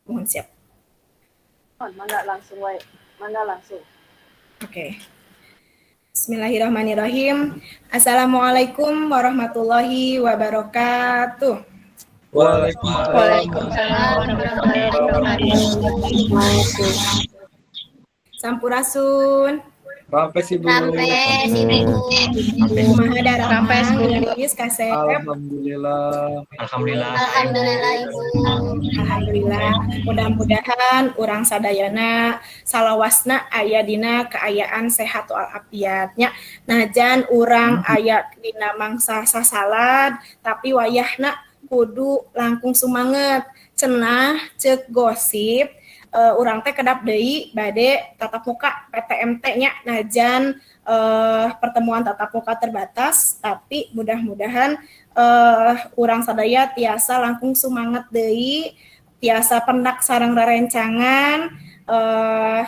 Mohon siap. Mangga langsung wae. Mangga langsung. Oke. Okay. Bismillahirrahmanirrahim. Assalamualaikum warahmatullahi wabarakatuh. Waalaikumsalam warahmatullahi wabarakatuh. Sampurasun. Rampes Ibu. Rampes Ibu. Kumaha daramang geulis kasep. Alhamdulillah. Alhamdulillah. Alhamdulillah Ibu. Alhamdulillah. Mudah-mudahan urang sadayana salawasna aya dina kaayaan sehat walafiat nya. Najan urang aya dina mangsa sasalad tapi wayahna kudu langkung sumanget. Cenah ceuk gosip urang teh kedap deui bade tatap muka PTMT nya, najan pertemuan tatap muka terbatas, tapi mudah-mudahan urang sadaya tiasa langkung sumanget deui, tiasa pendak sareng rerencangan,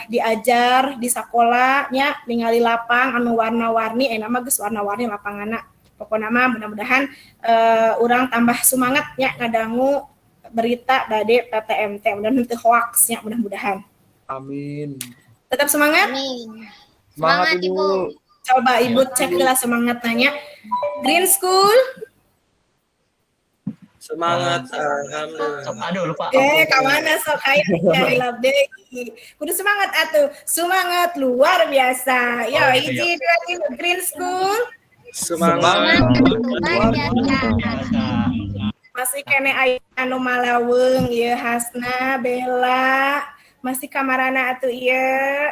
diajar di sakola nya, ningali lapang anu warna-warni, ayeuna mah geus warna-warni lapanganna. Pokona mah mudah-mudahan urang tambah sumanget nya ngadangu berita bade PTMT, mudah-mudahan teu hoax nya, mudah-mudahan. Amin. Tetap semangat? Amin. Semangat, Semangat, Ibu. Ibu. Coba Ibu cek lah semangat nanya. Green School? Semangat, alhamdulillah. Aduh lupa. Kamana sok aya hilap deui. Kudu semangat atuh. Semangat luar biasa. Yo, Oh, gitu, hiji, dua, tiga. Green School. Semangat. Luar biasa. Masih kene aya anu malaweng ieu Hasna, Bella, masih kamarana atuh ieu.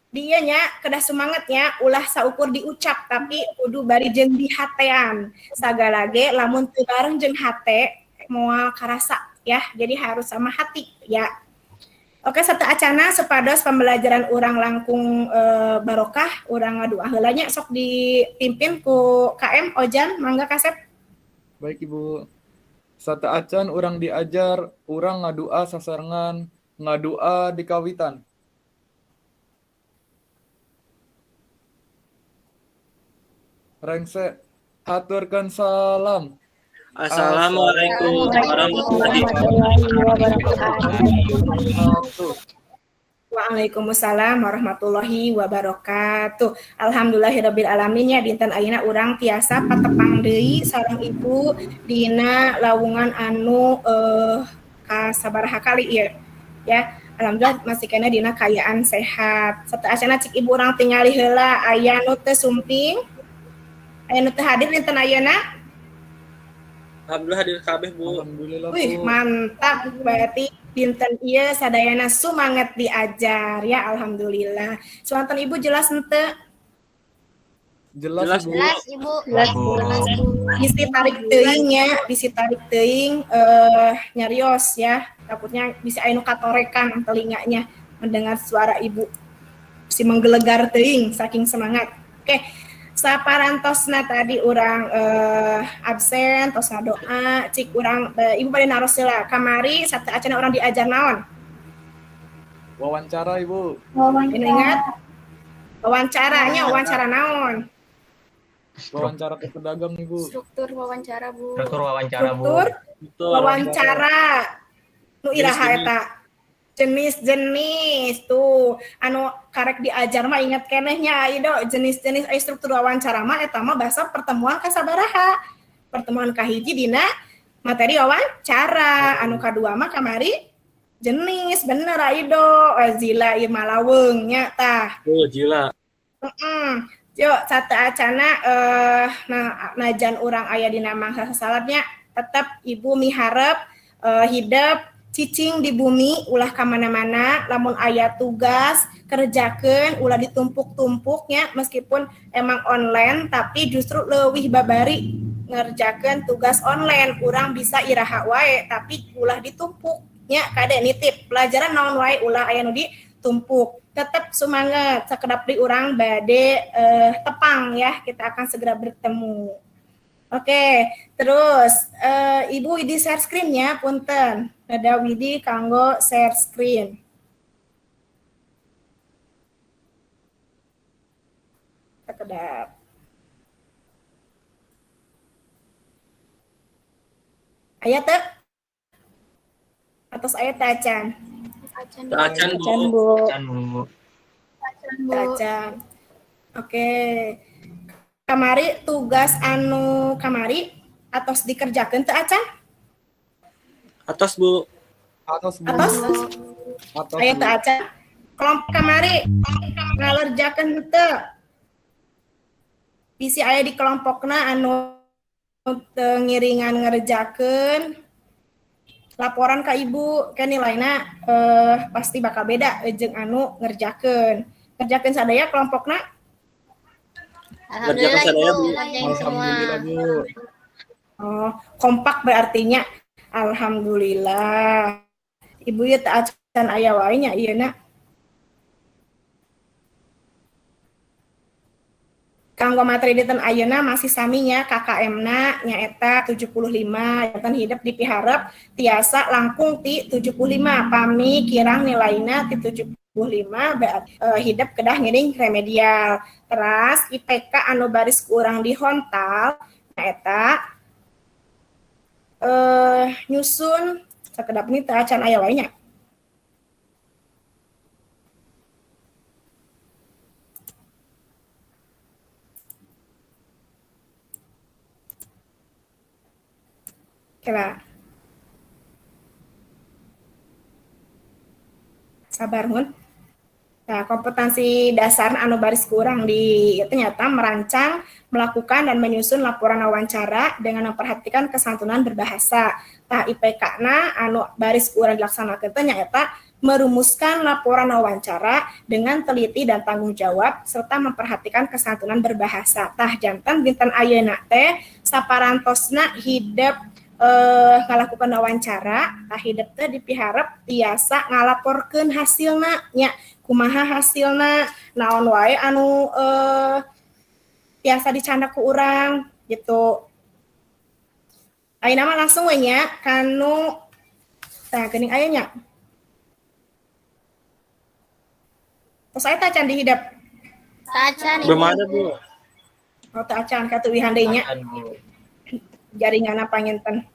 Dia nya kedah semangat nya, ulah saukur diucap tapi kudu bari jeung dihatean. Sagala ge lamun teu bareng jeung hate moal karasa ya. Jadi harus sama hati ya. Oke, satu acana supados pembelajaran urang langkung barokah, urang ngadua heula nya, sok dipimpin ku KM Ojan, mangga kasep. Baik Ibu. Satu acan urang diajar, urang ngadua sasarengan, ngadua di kawitan. Rengse, haturkeun salam. Assalamualaikum warahmatullahi wabarakatuh. Waalaikumsalam warahmatullahi wabarakatuh. Alhamdulillahirabbil alamin ya, dinten ayeuna urang tiasa patepang deui sareng Ibu dina lawungan anu kasabaraha kali ieu. Ya, alhamdulillah masih kena dina kaayaan sehat. Sateuacanna cik Ibu urang tingali heula aya nu teu sumping. Aya nu teu hadir dinten ayeuna? Alhamdulillah hadir kabeh, Bu. Alhamdulillah, Bu. Wih, mantap. Berarti dinten ieu sadayana sumanget diajar ya, alhamdulillah. Suanten Ibu jelas henteu? Jelas, Jelas, Ibu. Jelas, Ibu. Jelas, Bu. Bisi tarik teuing nya, bisi tarik teuing nyarios ya. Takutnya bisa aya nu katorekan telinganya mendengar suara Ibu. Bisi menggelegar teuing saking semangat. Oke. Saparantosna tadi urang absen tos ngadoa cik urang Ibu bade naros heula kamari sateuacanna urang diajar naon? Wawancara, Ibu. Ini ingat? Wawancaranya, wawancara naon? Wawancara ke pedagang, Ibu. Struktur wawancara, Bu. Struktur wawancara, Bu. Struktur Betul. wawancara. Nu iraha Jenis-jenis. eta? Jenis-jenis tuh anu karek diajar mah ingat kenehnya Aido, jenis-jenis ai struktur wawancara mah eta mah bahasa pertemuan kasabaraha. Pertemuan kahiji dina materi wawancara, anu kadua mah kamari jenis, bener Aido. Zila ieu malaweng nya tah. Oh, Jila. Yo sateuacanna nah najan urang aya dina mangsa sasalatnya tetep Ibu miharep hidep cicing di bumi ulah kamana-mana, lamun aya tugas kerjakeun ulah ditumpuk-tumpuknya meskipun emang online tapi justru leuwih babari ngerjakeun tugas online, urang bisa iraha wae tapi ulah ditumpuknya. Kade nitip pelajaran naon wae ulah aya nu ditumpuk, tetep semangat sakedap di urang bade tepang ya, kita akan segera bertemu. Oke, terus Ibu Widi share screen-nya, punten. Ada Widi kanggo share screen. Sekedap. Aya teu? Atos aya teu acan? Teu acan, Bu. Acan, Bu. Acan, Bu. Teu acan. Oke. Kamari tugas anu kamari atos dikerjakeun teu acan? Atos, Bu. Atos, Bu. Atos? Atos, Aya Bu. teu acan? Kelompok kamari ngalerjakeun henteu? Bisi aya di kelompokna anu teu ngiringan ngerjakeun, laporan ka ibu, kan nilaina pasti bakal beda jeung anu ngerjakeun. Ngerjakeun sadaya kelompokna? Alhamdulillah, Ngerjakan sadaya, Ibu. Bu. Ngerjain semua. Alhamdulillah, Bu. Oh, kompak berartinya. Alhamdulillah. Ibu ya teu acan aya wae nya ieu na. Kanggo materi dinten ayeuna masih sami nya, KKM-na nyaeta 75, janten hidep dipiharep tiasa langkung ti 75. Pami kirang nilaina ti 75 berarti hidep kedah ngiring remedial. Teras IPK anu baris kurang dihontal nyaeta nyusun sakedap ini teu acan aya wae nya. Kela. Sabar hun. Nah, kompetensi dasar anu baris kurang di itu nyata merancang, melakukan dan menyusun laporan wawancara dengan memperhatikan kesantunan berbahasa. Tah IPK-na anu baris kurang dilaksanakeun teh nyaeta merumuskan laporan wawancara dengan teliti dan tanggung jawab serta memperhatikan kesantunan berbahasa. Tah janten dinten ayeuna teh saparantosna hidep ngalakukan wawancara, tah hidep teh dipiharep tiasa ngalaporkeun hasilna nya, kumaha hasilna, naon wae anu tiasa dicandak ku urang gitu. Ayeuna mah langsung we nya kanu tah geuning aya nya. Tos aya teh acan dihidep? Teu acan, Ibu. Belum ada, Bu. Oh, teu acan katuwihan deui nya. Acan, Bu. Jaringanna panginten.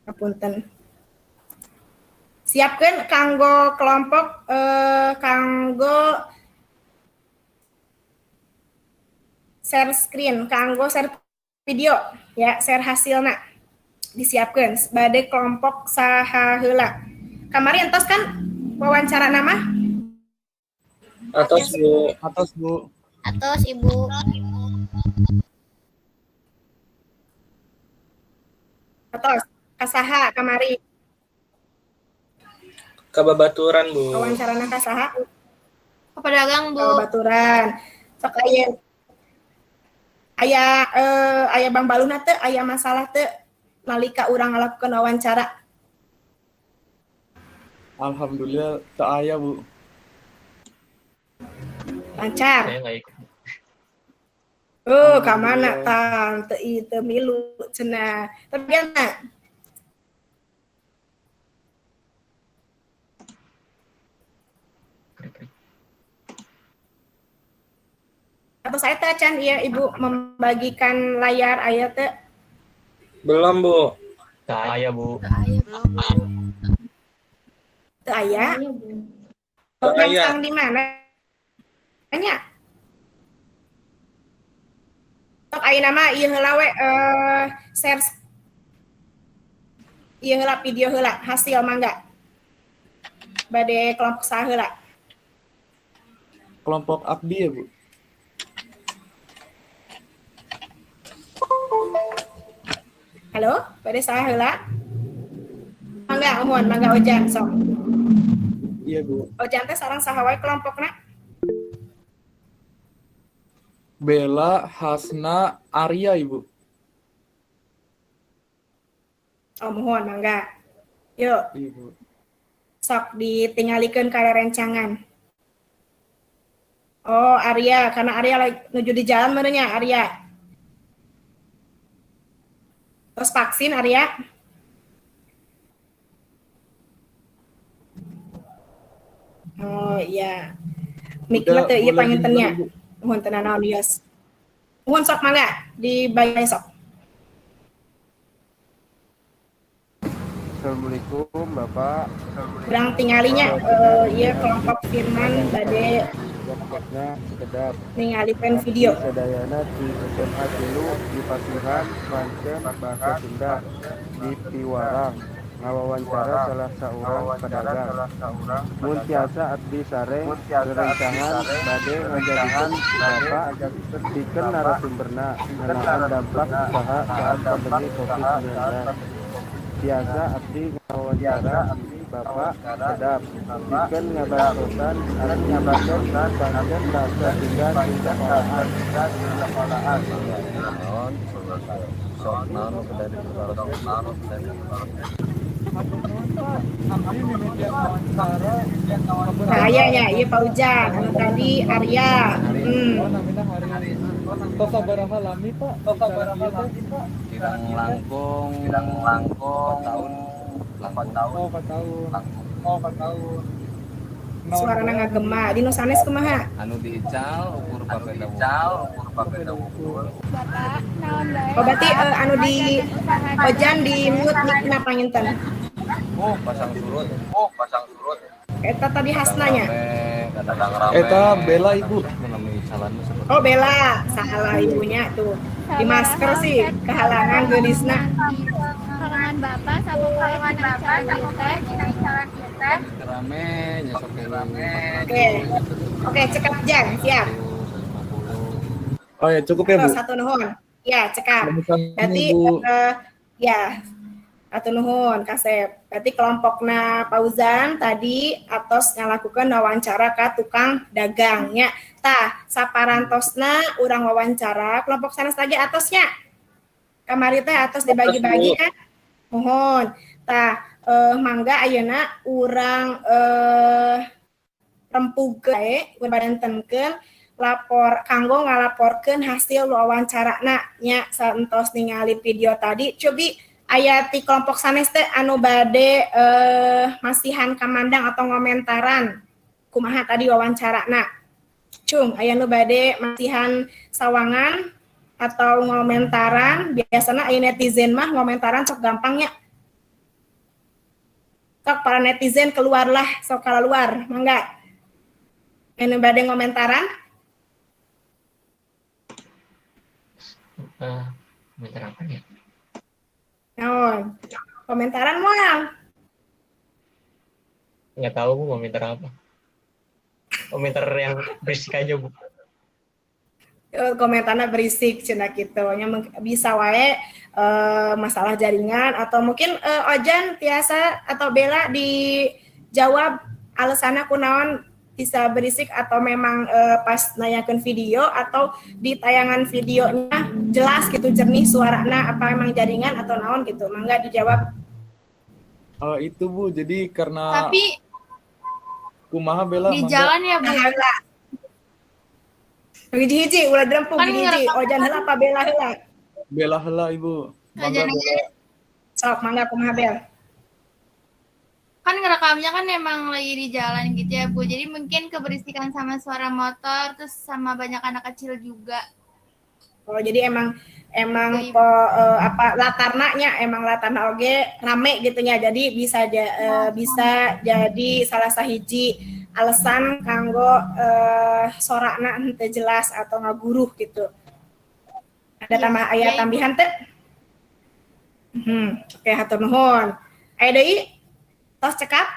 Hapunten. Siapkeun kanggo kelompok kanggo share screen, kanggo share video ya, share hasilna. Disiapkeun bade kelompok saha heula. Kamari entos kan wawancara nama? Atos, Bu. Atos, Bu. Atos, Ibu. Atos, kasaha kamari? Kababaturan, Bu. Wawancarana kasaha? Ke pedagang, Bu. Kababaturan. Sok aya Bang Baluna teu, aya masalah teu nalika urang ngalakukeun wawancara? Alhamdulillah teu aya, Bu. Lancar. Saya nggak ikut. Oh, ka mana tang teu ieu teu milu cenah. Tapi kan atau saya teh acan ieu Ibu membagikan layar aya teu? Belum, Bu. Teu aya, Bu. Teu aya. Teu aya. Langsung di mana? Nya. Sok ayeuna mah ieu heula we share ieu heula video heula hasil mangga. Bade kelompok saha heula? Kelompok abdi ya, Bu. Halo, bade saha heula? Mangga mohon, mangga Ojan sok. Iya, Bu. Ojan teh sareng saha wae kelompokna? Bella, Hasna, Arya, Ibu. Oh, mohon mangga. Yuk. Iya, Bu. Sok ditinggalikeun ka rencangan. Oh, Arya, karena Arya lagi nuju di jalan meureun nya, Arya. Terus vaksin Arya. Oh iya. Mikna Udah, teu ieu boleh panginten nya. dimulai, Bu. Nuhun teu nanaon wios. Nuhun sok mangga dibagian sok. Assalamualaikum, Bapak. Kurang tinggalinya ieu kelompok Firman bade Waktosna sekedap. Ningalikeun video. Abdi sadayana ti SMA 3 dipasihan pancen bahasa Sunda di Piwarang ngawawancara salah saurang pedagang. Mun tiasa, abdi sareng rerencangan bade ngajadikeun Bapak pikeun narasumberna ngeunaan dampak usaha saat pandemi Covid-19. Tiasa abdi ngawawancara Bapak kedap pikeun ngabantosan abdi pancen bahasa Sunda di sekolahan. Naon sok naon sudah diperbaroskeun. Hatur nuhun, Pak. Abdi mimitian wawancara. Nah, aya nya ieu Pak Ujang, anu tadi Arya. Oh, namina hari. Tos sabaraha lami, Pak? Tos sabaraha lami, Pak? Kirang langkung, kirang langkung tahun, 8 tahun. Oh, 4 tahun. Oh, 4 tahun. Naon Suarana wae? Ngagema. Di nu sanes kumaha? Anu diical ukur papeda, diical ukur papeda wungkul. Bapak, naon bae? Oh, berarti anu di Ojan di mute mic-na panginten. Oh, pasang surut. Oh, pasang surut. Eta tadi Hasnanya. Rame, kadang rame. Eta Bella, Ibu. Menami icalan seperti Oh, Bella, salah ibunya tuh. Di masker sih kehalangan geulisna. Kalangan Bapak sapopoe dina icalan ieu teh. Rame nya sok rame. Oke. Oke, cekap Jan, siap. Oh ya, cukup ya, Bu. Oh, hatur nuhun. Ya, cekap. Sami-sami, Berarti Ibu. Ya, hatur nuhun Kasep. Berarti kelompokna Pauzan tadi atos ngalakukeun wawancara ka tukang dagangnya. Tah, saparantosna urang wawancara kelompok sanes lagi atosnya. Kamari teh atos dibagi-bagi kan? Mohon. Tah, mangga ayeuna urang rempugkeun wae, urang badantenkeun lapor kanggo ngalaporkeun hasil wawancarana nya saentos ningali video tadi. Cobi aya ti kelompok sanes teh anu bade masihan kamandang atau ngomentaran kumaha tadi wawancarana. Cung, aya nu bade masihan sawangan atau ngomentaran? Biasanya aya netizen mah ngomentaran sok gampangnya. Sok para netizen keluarlah, sok keluar, mangga. Anu bade ngomentaran? Komentar apa ya? Naon? Komentaran moal? Nggak tahu, Bu, komentar apa. Komentar yang berisik aja, Bu. Komentarnya berisik cenah kitu nya, bisa wae masalah jaringan atau mungkin Ojan tiasa atau Bella dijawab alasannya kunaon bisa berisik, atau memang pas nanyakeun video atau di tayangan videonya jelas gitu, jernih suarana, apa emang jaringan atau naon gitu, mangga dijawab. Oh, itu, Bu, jadi karena Tapi kumaha, Bella? Di Mangga. jalan ya, Bu. Nah, heula. Hiji-hiji ulah dirempug. Kan Hiji-hiji. ngerekam. Ojan heula apa Bella heula? Bella heula, Ibu. Mangga, Ojan. Bella. Sok mangga, kumaha, Bel? Kan ngerekamnya kan emang lagi di jalan gitu ya, Bu. Jadi mungkin keberisikan sama suara motor, terus sama banyak anak kecil juga. Oh, jadi emang emang Gitu, Ibu. Apa latarnanya emang latarna oge rame gitu nya. Jadi bisa jadi salah sahiji alasan kanggo sorakna henteu jelas atau ngaguruh gitu. Ada tambah aya Ya, Ibu. tambihan teh? Oke, hatur nuhun. Aya deui? Tos cekap?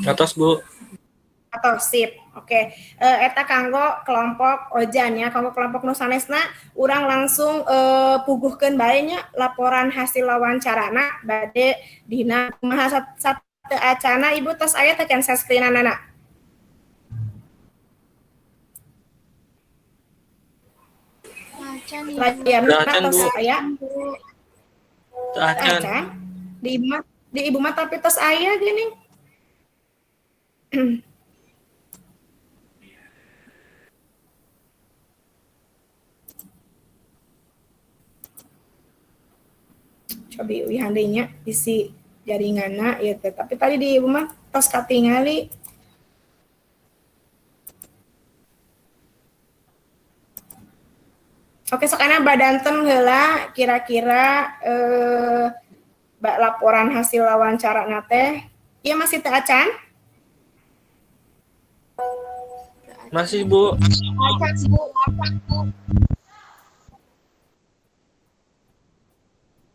Atos, Bu. Atau sip. Oke. Eta kanggo kelompok Ojan ya, kanggo kelompok nu sanesna urang langsung puguhkeun bae nya laporan hasil wawancarana bade dina kumaha sateuacana. Ibu tos aya teh can share screen-anana? Acan, Ibu. Layarna Acan, tos Bu. aya? Teu acan. Acan. Di ibu mah tapi tos aya gini. Cobi uihan deui nya isi jaringanna ieu teh. Tapi tadi di ibu mah tos katingali. Oke, sok ana badantem heula kira-kira laporan hasil wawancara na teh. Ieu masih teu acan? Masih, Bu. Acan, Bu.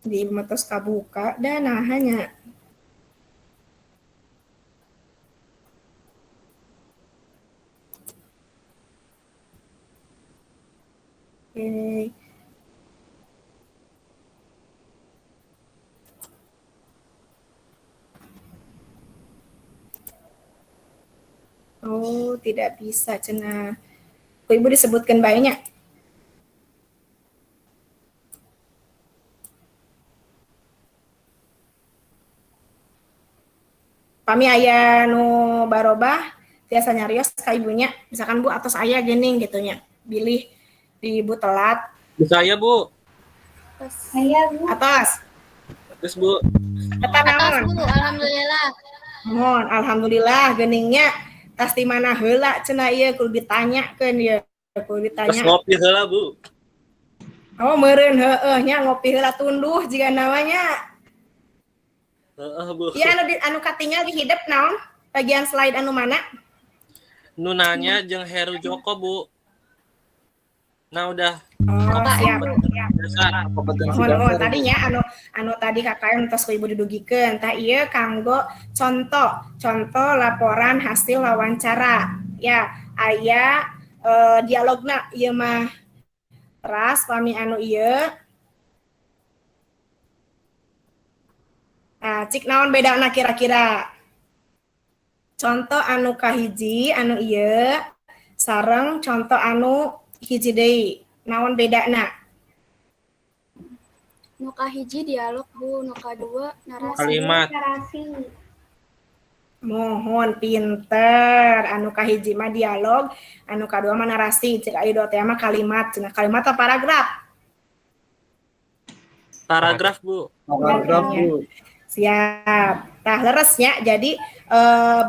Di ieu mah tos kabuka da naha nya. Oke. Oh, tidak bisa cenah. Ku ibu disebutkan banyak. Pami aya nu barobah tiasa nyarios ka ibunya, misalkan Bu atos aya geuning gitu nya. Bilih di ibu telat. Bisa ya, Bu. Saya, Bu. Atos. Terus, Bu. Eta Atos, naon? Bu. Alhamdulillah. Mohon, alhamdulillah geuningnya tas di mana heula cenah ieu kudu ditanyakeun ieu, kudu Terus ditanya. ngopi heula, Bu. Oh, meureun heueuh nya ngopi heula tunduh jiga namanya. Heeh, Bu. Ieu anu anu katinggal di hidep naon? Bagian slide anu mana? Nu nanya jeung Heru Joko, Bu. Nah, udah. Oh, siap. Dasar. Kompetensi Mohon, mohon dasar, Bu. tadinya anu anu tadi KKM tos ku ibu didugikeun tah ieu kanggo contoh contoh laporan hasil wawancara ya aya dialogna ieu mah teras pami anu ieu. Nah, cik naon bedana kira-kira? Contoh anu kahiji anu ieu sareng contoh anu hiji deui. Naon bedana? Nu kahiji dialog, Bu, nu kadua narasi. Kalimat. Narasi. Mohon pinter. Anu kahiji mah dialog, anu kadua mah narasi. Cek ayo dua teh mah kalimat. Cenah kalimat atau paragraf? Paragraf, Bu. Paragraf, Bu. Siap. Tah leresnya jadi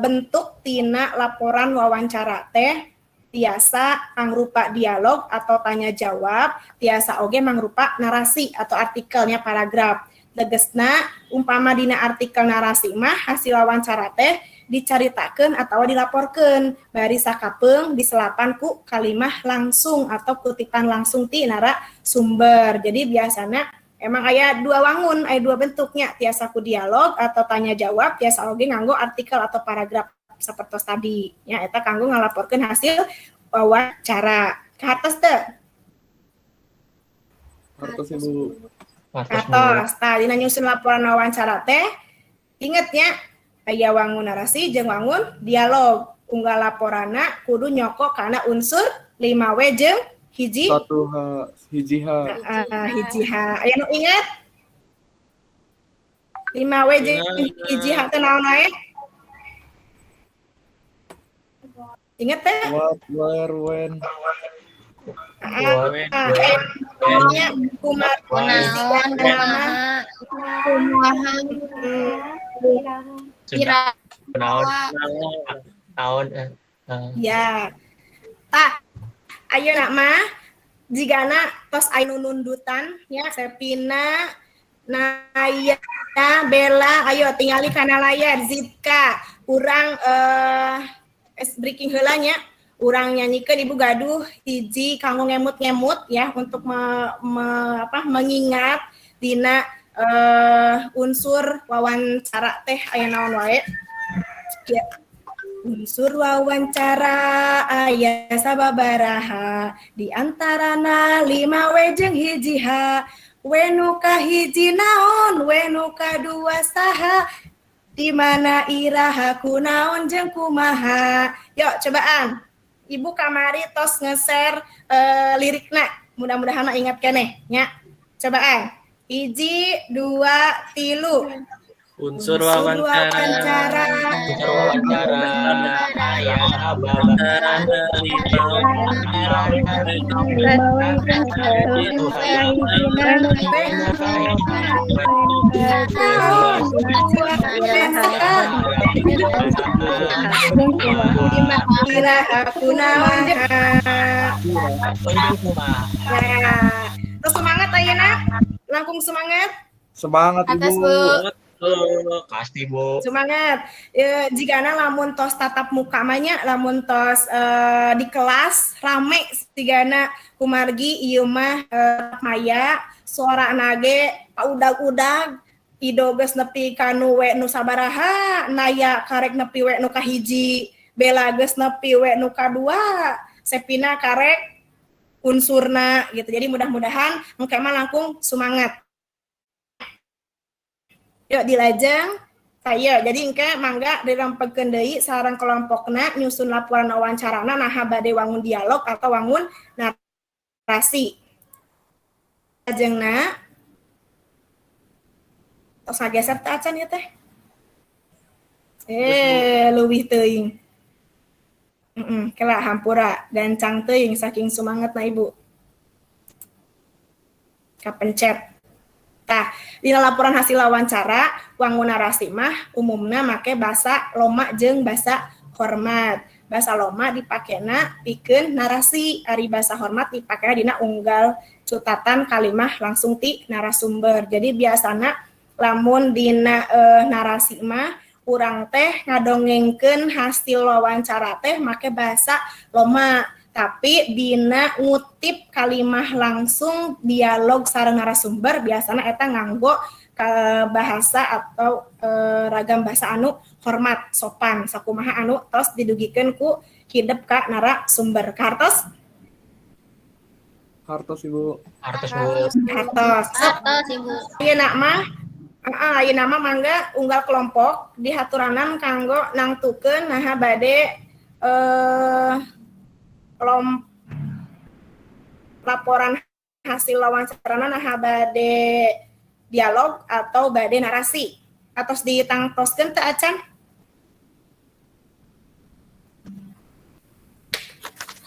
bentuk tina laporan wawancara teh tiasa mangrupa dialog atau tanya jawab, tiasa oge mangrupa narasi atau artikelnya paragraf. Tegesna umpama dina artikel narasi mah hasil wawancara teh dicaritakeun atau dilaporkeun bari sakapeung diselapan ku kalimah langsung atau kutipan langsung ti narasumber. Jadi biasana emang aya dua wangun, aya dua bentuknya, tiasa ku dialog atau tanya jawab, tiasa oge nganggo artikel atau paragraf sapertos tadi. Ya eta kanggo ngalaporkeun hasil wawancara. Kahartos teu? Hartos, Ibu. Kahartos. Tah dina nyusun laporan wawancara teh inget nya aya wangun narasi jeung wangun dialog. Unggal laporanna kudu nyokok kana unsur 5W jeung hiji 1 H, hiji H. Hiji H. Aya nu inget? 5W jeung hiji H teh naon wae? Ingat teh? What, where, when. Nya kumaha Kunaon, kumaha, kumaha, kira. Naon, naon. Ya. Tah, ayeuna mah jigana tos aya nundutan ya Sepina, Naya, Bella, ayo tingali kana layar Zidka, urang breaking heula nya. Urang nyanyikeun ibu gaduh hiji kanggo ngemut-ngemut ya untuk mengingat dina unsur wawancara teh aya naon wae. Ya. Unsur wawancara aya sababaraha di antarana 5W jeung hiji H. W nu kahiji naon, W nu kadua saha, di mana iraha kunaon jeung kumaha. Yuk cobaan. Ibu kamari tos nge-share lirikna. Mudah-mudahan mah ingat keneh nya. Cobaan. 1, 2, 3. Unsur wawancara. Unsur wawancara. Aya Iraha kunaha. Nah, terus semangat ayeuna? Langkung semangat? Semangat Atas, Ibu. Bu. Pasti, Bu. Semangat. E, jigana lamun tos tatap muka mah nya, lamun tos di kelas rame sigana kumargi ieu mah maya suara ge paudag-udag, Ido geus nepi kanu we nu sabaraha, Naya karek nepi we nu kahiji, Bella geus nepi we nu kadua, Sepina karek unsurna gitu. Jadi mudah-mudahan engke mah langkung semangat. Yuk dilajeng saya. Jadi engke mangga dirempegkeun deui sareng kelompokna nyusun laporan wawancarana naha bade wangun dialog atau wangun narasi. Lajengna tos ngageser teh acan ieu teh. Eh, leuwih teuing. Heeh, kela hampura gancang teuing saking sumangetna Ibu. Kapencet. Tah, dina laporan hasil wawancara wangun narasi mah umumna make basa loma jeung basa hormat. Basa loma dipakena pikeun narasi, ari basa hormat dipakena dina unggal cutatan kalimah langsung ti narasumber. Jadi biasana lamun dina narasi mah urang teh ngadongengkeun hasil wawancara teh make bahasa loma, tapi dina ngutip kalimah langsung dialog sareng narasumber biasana eta nganggo ke bahasa atau ragam bahasa anu hormat, sopan, sakumaha anu tos didugikeun ku hidep ka narasumber. Kartos? Hartos, Ibu. Hartos, Bu. Hartos. Atas, Ibu. Ayeuna mah ayeuna mah mangga unggal kelompok dihaturanan kanggo nangtukeun naha bade laporan hasil wawancarana naha bade dialog atau bade narasi. Atos ditangtoskeun teu acan?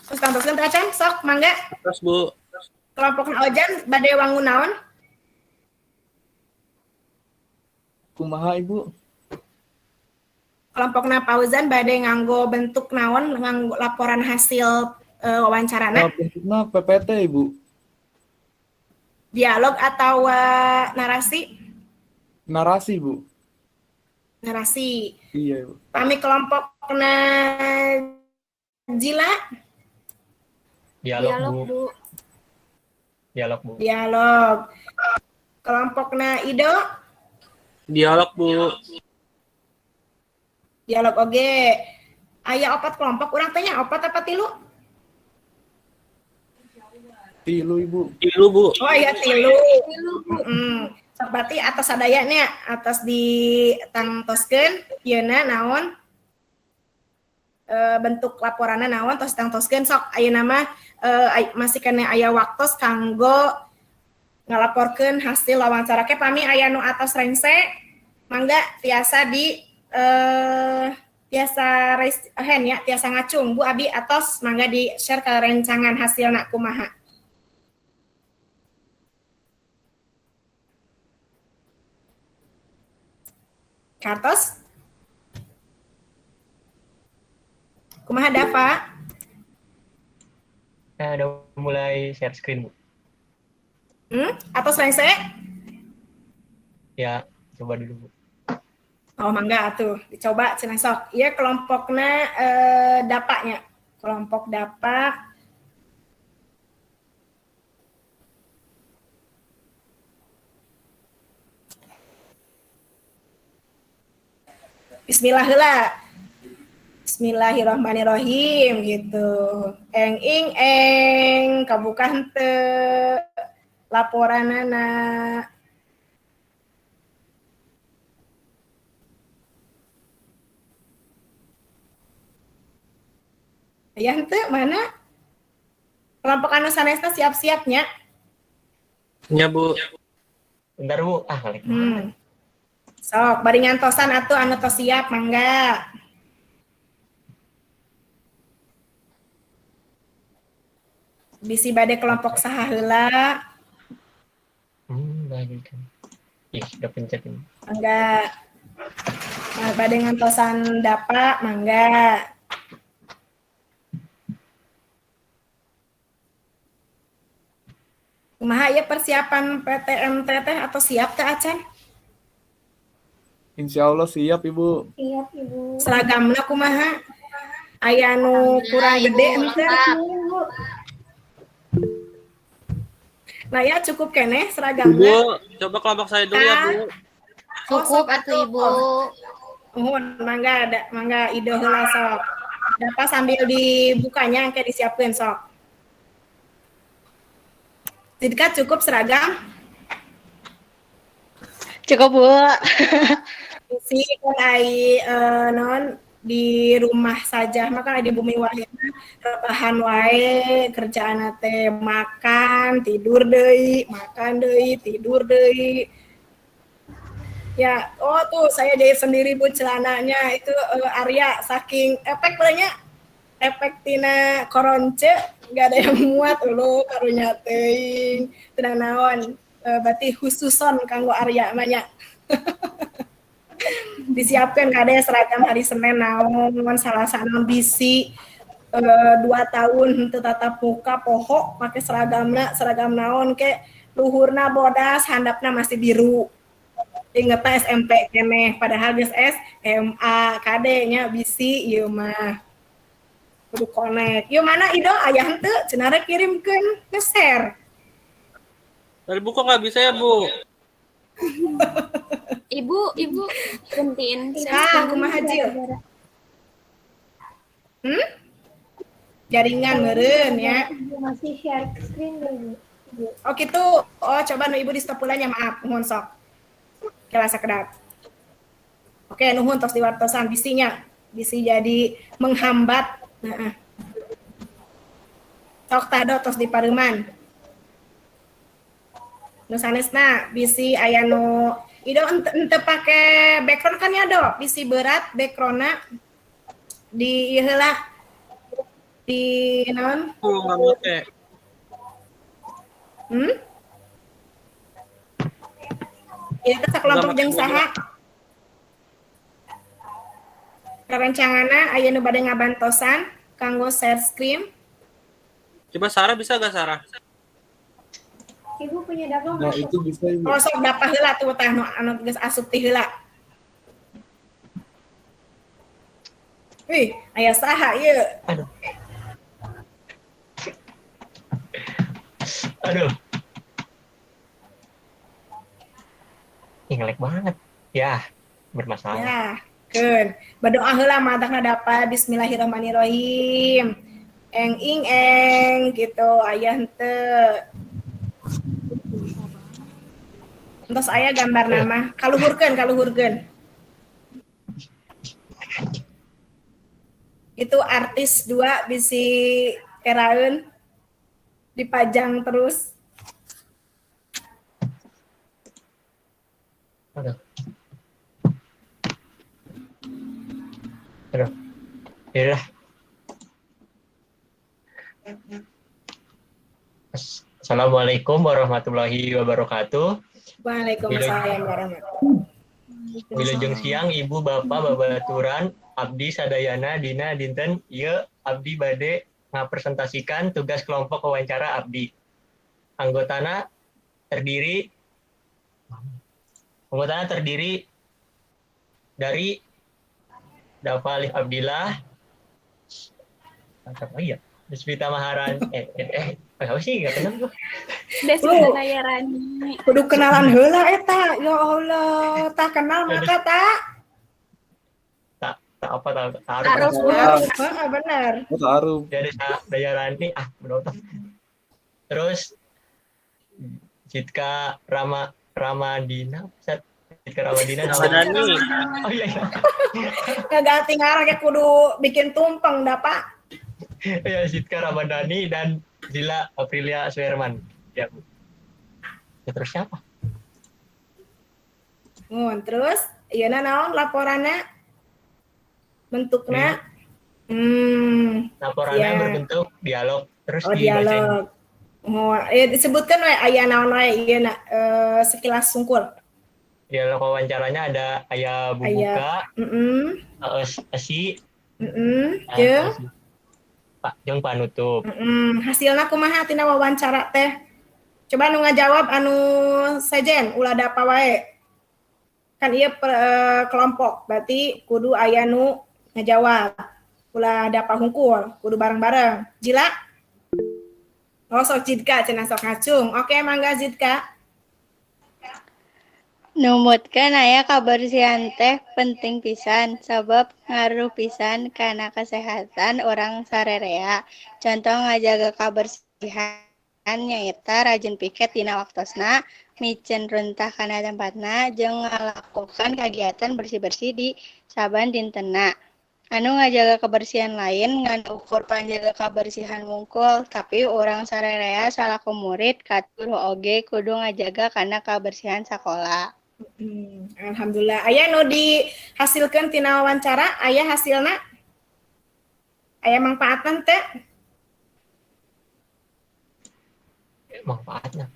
Terus tangtoskeun teu acan? Sok mangga. Terus, Bu. Kelompok Ojan bade wangun naon? Kumaha, Ibu? Kelompokna Fauzan bade nganggo bentuk naon nganggo laporan hasil wawancarana? Nah, bentukna PPT, Ibu. Dialog atau narasi? Narasi, Bu. Narasi. Iya, Ibu. Pami kelompokna Jila? Dialog, Dialog, Bu. Bu. Dialog, Bu. Dialog. Kelompokna Ido? Dialog, Bu. Dialog oge. Aya opat kelompok, urang tanya opat apa tilu? Tilu, Ibu. Tilu, Bu. Oh iya tilu. Tilu, Bu. Sok berarti atas sadayanya, atas ditangtoskeun ieuna naon bentuk laporanna naon tos ditangtoskeun sok ayeuna mah masih kena aya waktos kanggo ngalaporkeun hasil wawancara ke pami aya nu atos rengse mangga tiasa di tiasa raise hand ya, tiasa ngacung Bu Abi atos mangga di share ke rencangan hasilna kumaha. Kartos? Kumaha Dava? Nah, udah mulai share screen, Bu. Atos rengse? Ya, coba dulu, Bu. Oh, mangga atuh, dicoba cenah sok. Ieu kelompokna dapaknya. Kelompok dapak. Bismillah heula. Bismillahirrahmanirrahim gitu. Eng ing eng kabuka henteu laporanana. Aya henteu mana? Kelompok anu sanesna siap-siapnya. Nya, Bu. Bentar, Bu. Ah, kali. Sok, bari ngantosan atuh anu tos siap mangga. Bisi bade kelompok saha heula. Lagi kan. Ih, udah pencet ini. Mangga. Nah, bade ngantosan Dapa mangga. Kumaha ieu persiapan PTMT teh atau siap teh acan? Insya Allah siap, Ibu. Siap, Ibu. Seragamna kumaha? Aya nu kurang gede henteu? Nah ya cukup keneh seragamna. Ibu, coba kelompok saya dulu ya, Bu. Cukup atuh Ibu. Nuhun, mangga ada, mangga Ido heula sok. Dapa sambil dibukanya engke disiapkeun sok. Jika cukup seragam? Cukup, Bu. Si kan ai non di rumah saja maka di bumi wahina rebahan wae kerjaan teh makan tidur deui, makan deui, tidur deui. Ya, oh tuh saya jahit sendiri Bu celananya itu Arya saking efek banyak efek tina koronce nggak ada yang muat lo karunya teuing teu naon berarti khususon kanggo Arya mah nya. Disiapkan kade seragam hari Senin naon Salasa naon bisi 2 tahun henteu tatap muka poho make seragamna seragam naon ke luhurna bodas handapna masih biru. Ingetna SMP keneh padahal geus SMA kade nya bisi ieu mah. Kudu connect. Ieu mana Ido aya henteu cenah rek kirimkeun nge-share. Dari buku nggak bisa ya, Bu? Ibu, Ibu gantiin. Ah, kumaha Jil? Jaringan meureun ya. Masih share screen dulu. Oh gitu. Oh, coba nu Ibu di stop pula nya, maaf, nuhun sok. Kela sakedap. Oke, nuhun tos diwartosan bisinya. Bisi jadi menghambat. Heeh. Sok tado tos di pareuman. Nu sanesna bisi aya nu Ido ente pake background kan ya do, bisi berat backgroundna di ieu heula di naon? Oh, nggak make. Ieu teh sakelompok jeung saha? Rerencanganna aya nu bade ngabantosan kanggo share screen. Coba Sarah bisa gak Sarah? Ibu punya Dapa Nah, itu bisa, Ibu. Oh, sok Dapa heula tuh tah nu anu geus asup ti heula. Wih, aya saha ieu? Aduh. Aduh. Ih, nge-lag banget. Ya, bermasalah. Ya, keun. Berdoa heula matakna Dapa bismillahirrahmanirrahim. Eng ing eng gitu aya henteu. Entos aya gambar nama, kaluhurkeun, kaluhurkeun. Itu artis 2 bisi keraeun dipajang terus. Aduh. Aduh. Ya udah. Assalamualaikum warahmatullahi wabarakatuh. Waalaikumsalam warahmatullahi. Wilujeng siang Ibu Bapak babaturan abdi sadayana dina dinten ieu abdi bade ngapresentasikan tugas kelompok wawancara abdi. Anggotana terdiri dari Dava Alif Abdillah, apa ya? Desvita Maharani, apa sih nggak kenal gua. Desvita Nayarani. Kudu kenalan heula eta, ya Allah, tak kenal maka tak. Tak apa tak Taruh. Heeh, bener. Oh, taruh. Jadi Dayarani, ah bener. Terus Citra Ramadina, Citra Ramadina sama Ramadhani. Oh iya iya. Ngaganti ngaran kayak kudu bikin tumpeng dah, Pak. Ya, Sitka Ramadhani dan Zila Aprilia Suherman. Ya, Bu. Ya, terus siapa? Mun, terus ieu naon laporanna? Bentukna? Laporannya Ya. berbentuk dialog terus Oh, dibacain. dialog. Oh, disebutkan we aya naon wae ieu na sekilas sungkul. Dialog wawancaranya ada aya bubuka, esi, jeung Pak jeung panutup. Hasilna kumaha tina wawancara teh? Coba nu ngajawab anu sejen ulah dapa wae. Kan ieu kelompok, berarti kudu aya nu ngajawab. Ulah dapa hungkul, kudu bareng-bareng. Jila? Oh, sok Jidka cenah sok ngacung. Oke, mangga Jidka. Numutkeun aya kabersihan teh penting pisan sabab ngaruh pisan kana kesehatan urang sarerea. Contoh ngajaga kabersihan nyaeta rajin piket dina waktosna, miceun runtah kana tempatna, jeung ngalakukan kagiatan bersih-bersih di saban dintenna. Anu ngajaga kebersihan lain ngan ukur panjaga kabersihan wungkul, tapi urang sarerea salaku murid katut oge kudu ngajaga kana kabersihan sakola. Alhamdulillah. Aya nu dihasilkeun tina wawancara, aya hasilna? Aya mangpaatna teh? Manfaatna.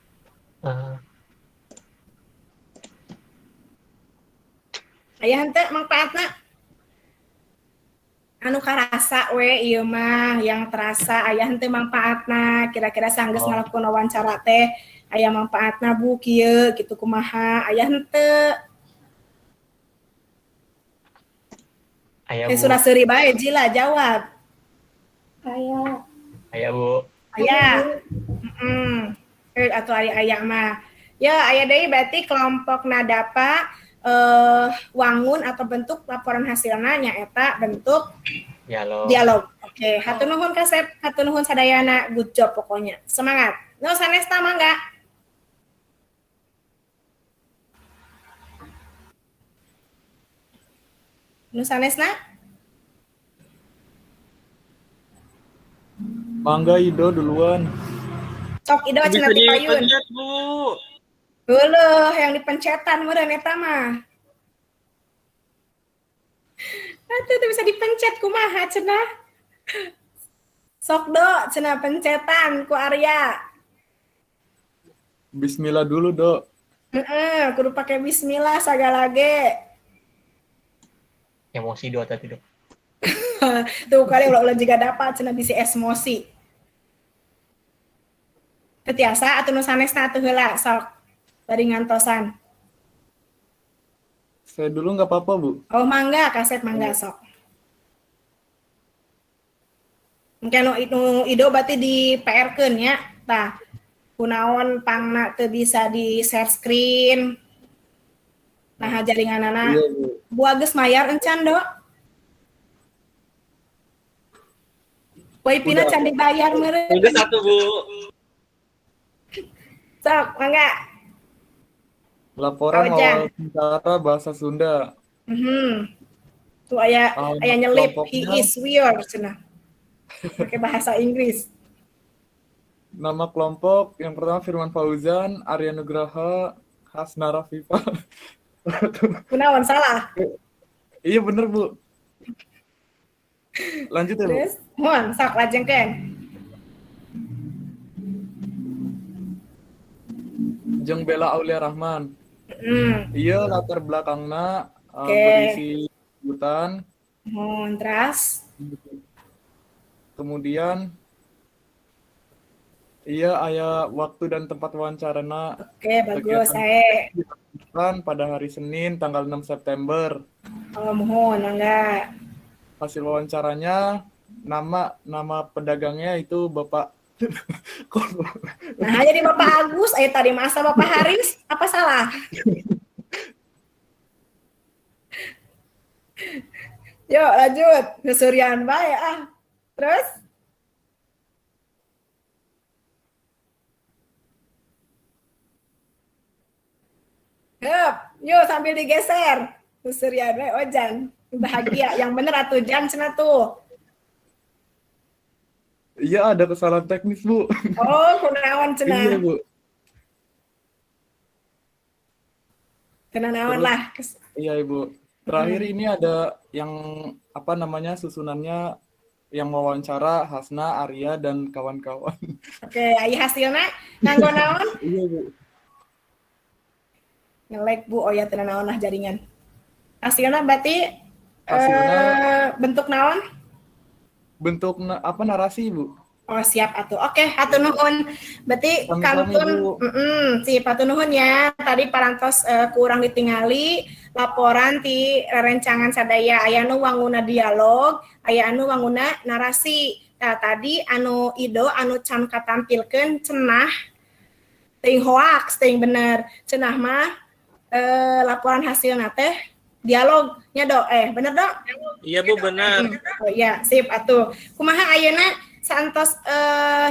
Aya henteu mangpaatna? Anu karasa we ieu mah yang terasa aya henteu mangpaatna, kira-kira sanggeus ngalakukeun wawancara teh aya mangpaatna Bu kieu kitu kumaha aya henteu? Aya Bu. Surah seuri bae Jila jawab. Aya. Aya Bu. Aya. Atau aya aya mah. Ya aya deui berarti kelompok nadapa wangun atau bentuk laporan hasilna nyaeta bentuk dialog. Dialog. Oke, hatur nuhun Kasep, hatur nuhun sadayana, good job pokoknya. Semangat. No sanesta mangga. Nu sanesna? Mangga Ido duluan. Sok Ido cenah ti payun. Bu. Heueuh, yang dipencetan meureun eta mah. Atuh teu bisa dipencet kumaha cenah. Sok do cenah pencetan ku Arya. Bismillah dulu, Do. Heeh, kudu pake bismillah sagala ge. Emosi do tadi, Do. Tuh kali ulah-ulah juga dapat cenah bisi emosi. Teu tiasa atuh nu sanesna atuh heula sok. Bari ngantosan. Saya dulu nggak apa-apa, Bu. Oh, mangga, kaset mangga sok. Mungkin nu Ido berarti di PR-keun nya. Tah, kunaon pangna teu bisa di share screen. Nah, jaringanana. Iya, Bu. Bu Agus mayar encan, Do. Wifi-na can dibayar meureun. Udah satu, Bu. Sok, mangga. Laporan wawancara bahasa Sunda. Tuh aya aya nyelip he is we are cenah. Pakai bahasa Inggris. Nama kelompok yang pertama Firman Fauzan, Arya Nugraha, Hasna Rafifa. Kunaon salah? Iya bener Bu. Lanjut ya Bu. Terus, mohon sok lajengkeun. Jeung Bella Aulia Rahman. Iya latar belakangna berisi hutan. Terus. Kemudian iya aya waktu dan tempat wawancarana. Oke, bagus. Saya pada hari Senin tanggal 6 September. Oh, mohon mangga. Hasil wawancaranya nama pedagangnya itu Bapak Nah, jadi Bapak Agus, tadi masa Bapak Haris, apa salah? Yuk, lanjut. Ngesurian bae ah. Terus? Hup, yuk sambil digeser. Ngesurian bae Ojan. Bahagia, yang bener atuh Jan cenah tuh. Iya, ada kesalahan teknis, Bu. Oh, kunaon cenah. Iya, Bu. Kunaon lah. Iya, Ibu. Terakhir ini ada yang apa namanya susunannya yang wawancara Hasna, Arya dan kawan-kawan. Oke, aya hasilna nganggo naon? Iya, Bu. Nge-lag, Bu. Oh ya, teu naon lah jaringan. Hasilnya berarti Hasilnya bentuk naon? Bentuk apa, narasi, Bu. Oh, siap atuh. Oke, hatur nuhun. Berarti Sami-sami, kantun Bu. Sip, hatur nuhun ya. Tadi parantos kurang ditingali laporan ti rerencangan sadaya, aya anu wanguna dialog, aya anu wanguna narasi. Nah, tadi anu Ido anu can katampilkeun cenah teuing hoax teuing bener. Cenah mah laporan hasilna teh dialog nya, Do. Eh, bener, Do? Iya, Bu, benar. Oh iya, sip atuh. Kumaha ayeuna saantos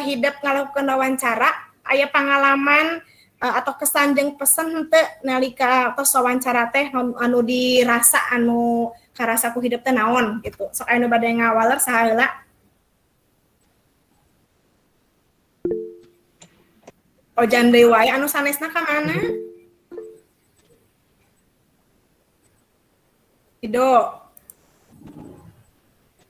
hidep ngalakukeun wawancara, aya pengalaman atau kesan jeung pesen henteu nalika tos wawancara teh anu dirasa, anu karasa ku hidep teh naon gitu. Sok anu bade ngawaler saha heula? Ojan deui wae, anu sanesna ka mana? Ido.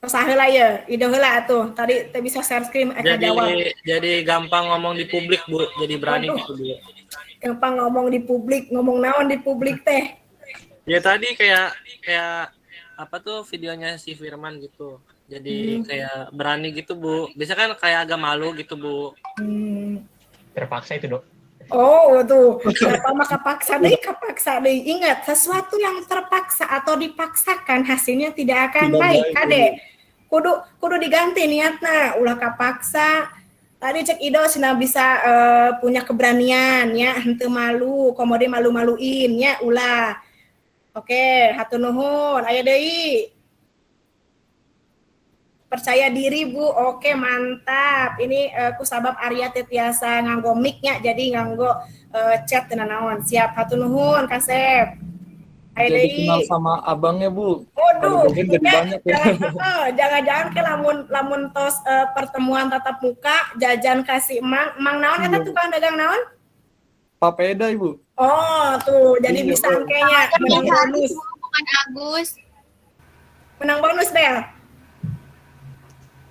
Tos heula ye, Ido heula atuh. Tadi teu bisa share screen Jadi jawab. Jadi gampang ngomong di publik, Bu. Jadi berani Waduh. gitu, Bu. Gampang ngomong di publik, ngomong naon di publik teh? Ya tadi kayak kayak apa tuh videonya si Firman gitu. Jadi kayak berani gitu, Bu. Biasa kan kayak agak malu gitu, Bu. Terpaksa itu, Dok. Oh, tuh. Siapa mah kapaksa deui, kapaksa deui. Ingat, sesuatu yang terpaksa atau dipaksakan hasilnya tidak akan Tidak baik, baik, Kade. Kudu kudu diganti niatna, ulah kapaksa. Tadi cek Ido cenah bisa punya keberanian ya, henteu malu, komo deui malu-maluin ya, ulah. Oke, hatur nuhun. Aya deui. Percaya diri, Bu. Oke, mantap. Ini kusabab Arya teu tiasa nganggo mic-nya, jadi nganggo chat teu naon. Siap, hatur nuhun, Kasep. Aya Jadi deui. kenal sama abangnya, Bu. Waduh, Kalau joget jadi banyak ya. Jangan-jangan ke lamun lamun tos pertemuan tatap muka, jajan kasih emang, emang naon eta Iya. tukang dagang naon? Papeda, Ibu. Oh, tuh, jadi Iya, bisa Bu. kayaknya menang Yang bonus. Haris, Bu, bukan Agus. Menang bonus, Bel.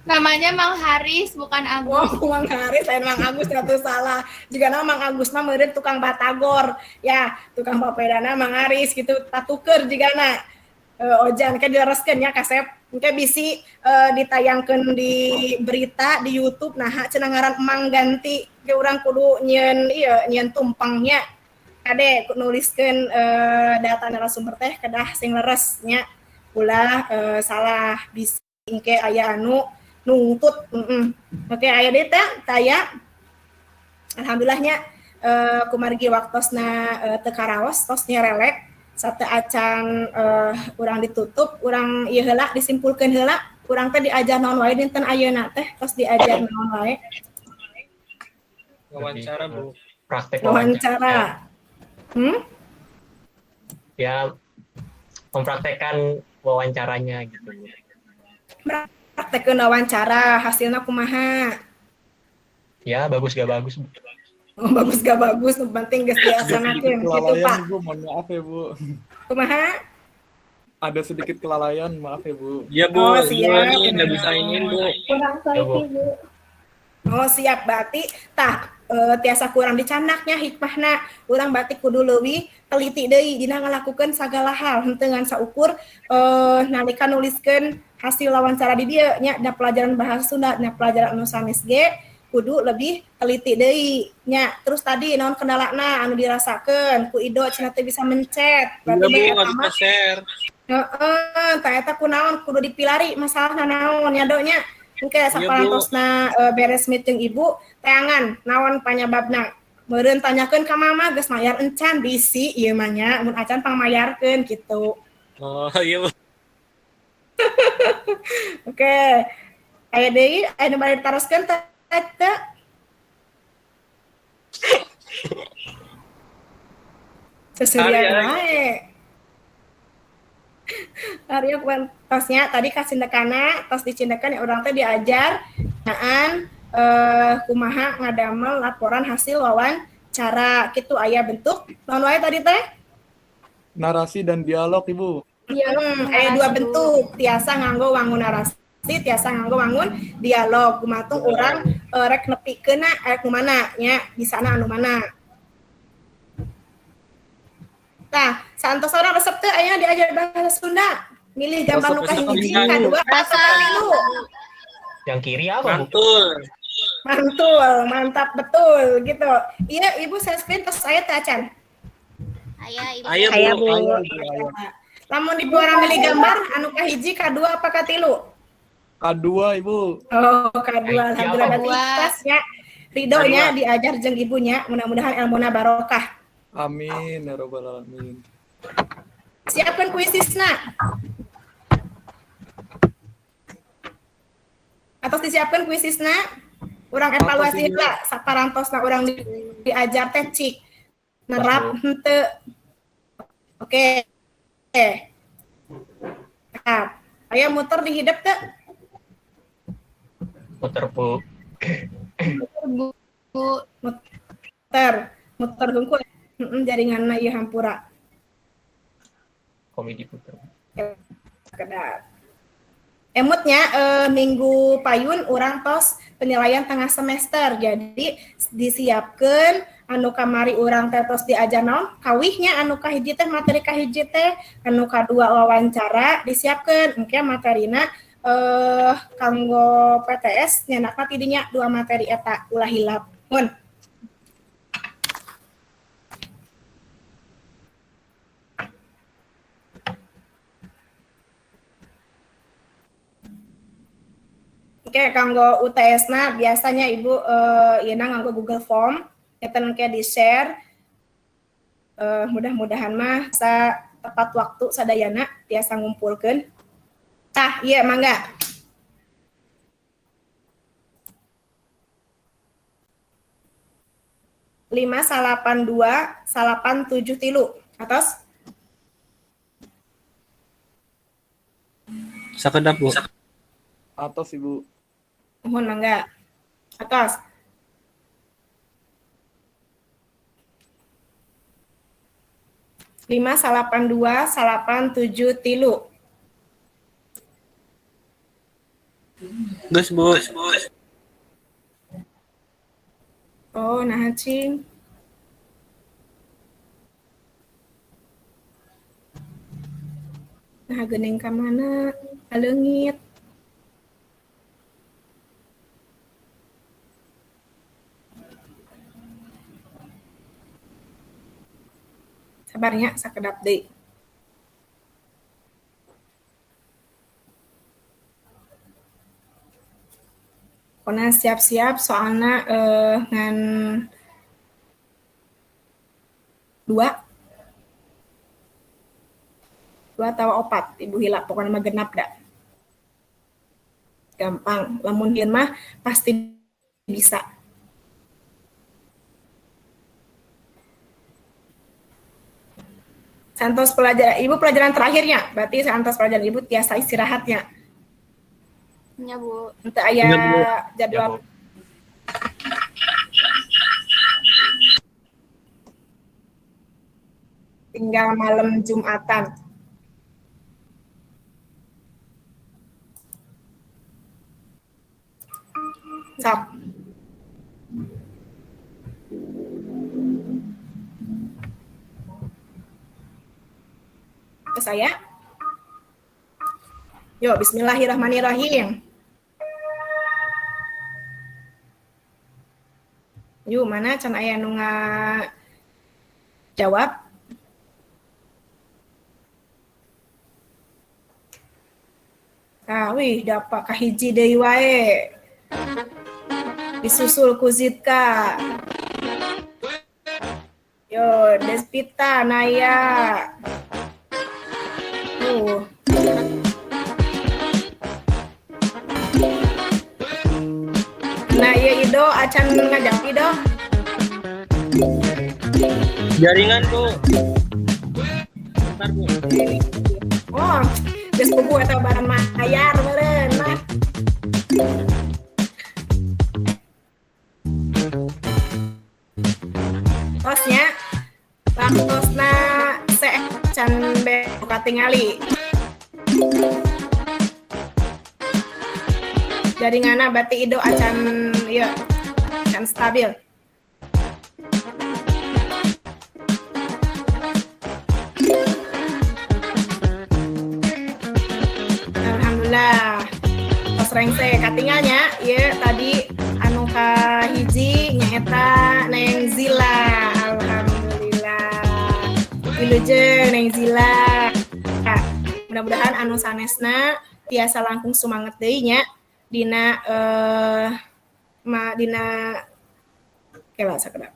Namanya Mang Haris, bukan Agus. Oh, Mang Haris, lain Mang Agus, ternyata salah. Jika nama Mang Agus mah meureun tukang batagor, ya, tukang papedana Mang Haris gitu, tatuker jigana. Ojan kan dilereskeun ya kasep. Engke bisi ditayangkeun di berita di YouTube, nah cenah ngaran Mang ganti ke urang kudu nyieun ieu, nyieun tumpangnya. Kade nuliskeun data narasumber teh kedah sing leres nya. Ulah salah bisi engke aya anu nungtut. Oke, aya deui teh taya. Alhamdulillahnya kumargi waktosna teu karaos, tos nyerelek sate acan urang ditutup, urang ieu heula disimpulkeun heula, urang teh diajar naon wae dinten ayeuna teh, tos diajar naon wae? Wawancara, Bu. Praktek wawancara. Ya, mempraktekkan wawancaranya gitu. Praktekkeun wawancara, hasilna kumaha? Ya, bagus gak bagus, Bu. Oh, bagus gak bagus, nu penting geus dilaksanakeun Sedikit gitu, kelalaian, Pak. Bu, mohon maaf ya, Bu. Kumaha? Ada sedikit kelalaian, maaf ya, Bu. Iya, Bu. Oh, Iya, siap. nih, nggak bisa ingin, Bu. Kurang Ya, Bu. teliti, Bu. Oh, siap, berarti tah tiasa kurang dicandaknya hikmahna, urang berarti kudu leuwih teliti deui dina ngalakukeun sagala hal, henteu ngan saukur nalika nuliskeun hasil wawancara di dieu nya, dina pelajaran bahasa Sunda, dina pelajaran anu sanes ge kudu lebih teliti deui nya. Terus tadi naon kendalana anu dirasakeun ku Ido cenah teu bisa mencet. Iya, Berarti Bu, eta nggak bisa mah share. heeh, tah eta kunaon kudu dipilari masalahna naon nya, Do, nya. Engke Iya, Bu. saparantosna beres meeting ibu teangan naon panyababna. Meureun tanyakeun ka mama geus mayar encan bisi ieu mah nya, mun acan pangmayarkeun gitu. Oh, iya, Bu. Oke. Aya deui aya nu bade ditaroskeun teh teu? Seserian Arya. wae. Arya bukan tosnya tadi kasindekana, tos dicindekan ya urang teh diajar naan kumaha ngadamel laporan hasil wawancara kitu, aya bentuk naon wae tadi teh? Narasi dan dialog, Ibu. Dialog Aya dua narasi, Bu. bentuk, tiasa nganggo wangun narasi, tiasa nganggo wangun dialog. Gumantung urang rek nepikeunna rek nu mana nya, bisana anu mana. Tah, saantos urang resep teu aya diajar bahasa Sunda. Milih gambar nu kahiji, kadua, atau katilu. Yang kiri apa, Bu? Mantul. Mantul, mantap betul gitu. Iya, Ibu saya screen terus saya teh acan. Aya, Ibu. Aya, Bu. Aya, Bu. Lamun ibu urang milih gambar anu kahiji, kadua apa katilu? Kadua, Ibu. Oh, kadua. Alhamdulillah berarti ikhlas ya. Ridhonya diajar jeung ibunya, mudah-mudahan ilmuna barokah. Amin ya rabbal alamin. Siapkan kuisisna. Atau disiapkan kuisisna, urang evaluasi heula saparantosna urang diajar teh cik nerap henteu. Oke. Nah, aya muter di hidep teu? Muter, Bu. Muter, Bu. Muter, muter hungkul. Jaringanna ieu hampura. Komedi puter. Kedap. Emutnya minggu payun urang tos penilaian tengah semester. Jadi disiapkan anu kamari urang teh tos diajar naon kawihnya anu kahiji teh materi kahiji teh anu kadua wawancara disiapkan engke materina kanggo PTS nyanakna tidinya dua materi eta ulah hilap. Mun. Oke, kanggo UTS-na biasanya Ibu ieu nganggo Google Form, eta engke di-share. Mudah-mudahan mah bisa tepat waktu sadayana tiasa ngumpulkeun. Tah, ieu mangga. 5 8 2 8 7 3 atos. Sakedap, Bu. Atos, Ibu. Mohon mangga. Atos. 5 8 2 8 7 3. Geus, Bu. Oh, nah cing. Nah, geuning ka mana? Aleungit. Sabarnya sakedap deui. Pokona siap-siap soalna ngan dua atau opat ibu hilap pokoknya mah genap dah. Gampang, lamun hieun mah pasti bisa. Santos pelajaran ibu pelajaran terakhirnya, berarti santos pelajaran ibu tiasa istirahatnya. Ya, Bu. Untuk aya Ya, Bu. jadwal. Ya, Bu. Tinggal malam Jumatan. Sok. Ke saya. Yuk, bismillahirrahmanirrahim. Yuk, mana can aya nu jawab? Ah, wih, dapat kahiji deui wae. Disusul ku Zidka. Yo, Despita, Naya. Nah, iya Ido, acan ngajak Ido. Jaringan, Bu. Bentar, Bu. Oh, geus puguh eta barang mayar meureun mah. Tosnya, waktosna se can be katingali. Jaringanna berarti Ido acan ieu acan stabil. Tos rengse katingalnya ieu tadi anu kahiji nyaeta Neng Zila. Alhamdulillah. Wilujeng Neng Zila. Mudah-mudahan anu sanesna tiasa langkung sumanget deui nya dina ma dina kela sakedap.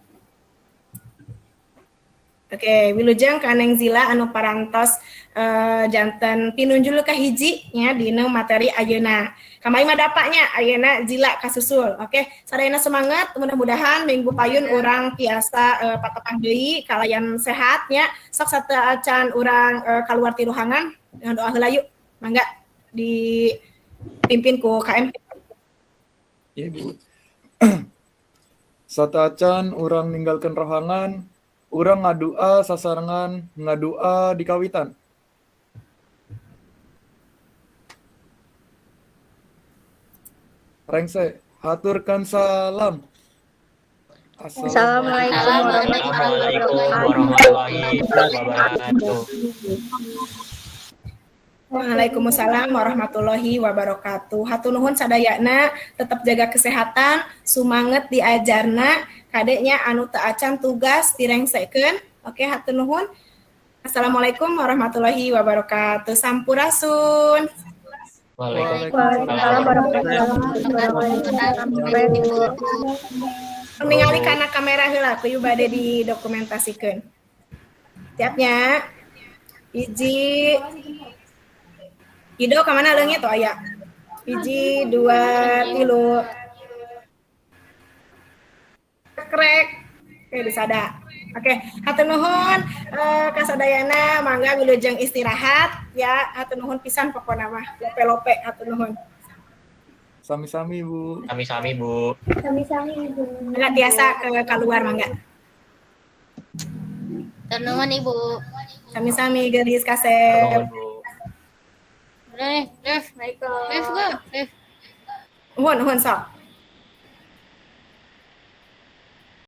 Oke, wilujeng ka Neng Zila anu parantos janten pinunjul kahiji nya dina materi ayeuna. Kamari mah dapaknya ayeuna Zila kasusul. Oke, sadayana semangat, mudah-mudahan minggu payun urang tiasa patepang deui kalayan sehat nya. Sok sateuacan urang kaluar ti ruangan dengan doa heula yuk. Mangga dipimpin ku KM. Iya, Bu. Sateuacan urang ninggalkeun rohangan, urang ngadua sasarengan ngadua di kawitan. Rengse, haturkan salam. Assalamualaikum warahmatullahi wabarakatuh. Waalaikumsalam warahmatullahi wabarakatuh. Hatur nuhun sadayana, tetap jaga kesehatan, sumanget diajarna, kadeknya anu teu acan tugas direngsekeun. Oke, hatur nuhun. Assalamualaikum warahmatullahi wabarakatuh. Sampurasun. Waalaikumsalam warahmatullahi wabarakatuh. Ningali kana kamera heula kuyu bade didokumentasikeun. Siapnya. Hiji. Ido ka mana leungit tuh aya. 1, 2, 3. Krek. Oke, bisa ada. Oke, hatur nuhun ka sadayana mangga wilujeng istirahat ya. Hatur nuhun pisan pokona mah. Lope-lope hatur nuhun. Sami-sami, Bu. Sami-sami, Bu. Sami-sami, Bu. Mangga tiasa ke keluar mangga. Hatur nuhun, Ibu. Sami-sami geulis kasep. Udah nih, Liv. Liv, go. Liv. Nuhun, nuhun sok.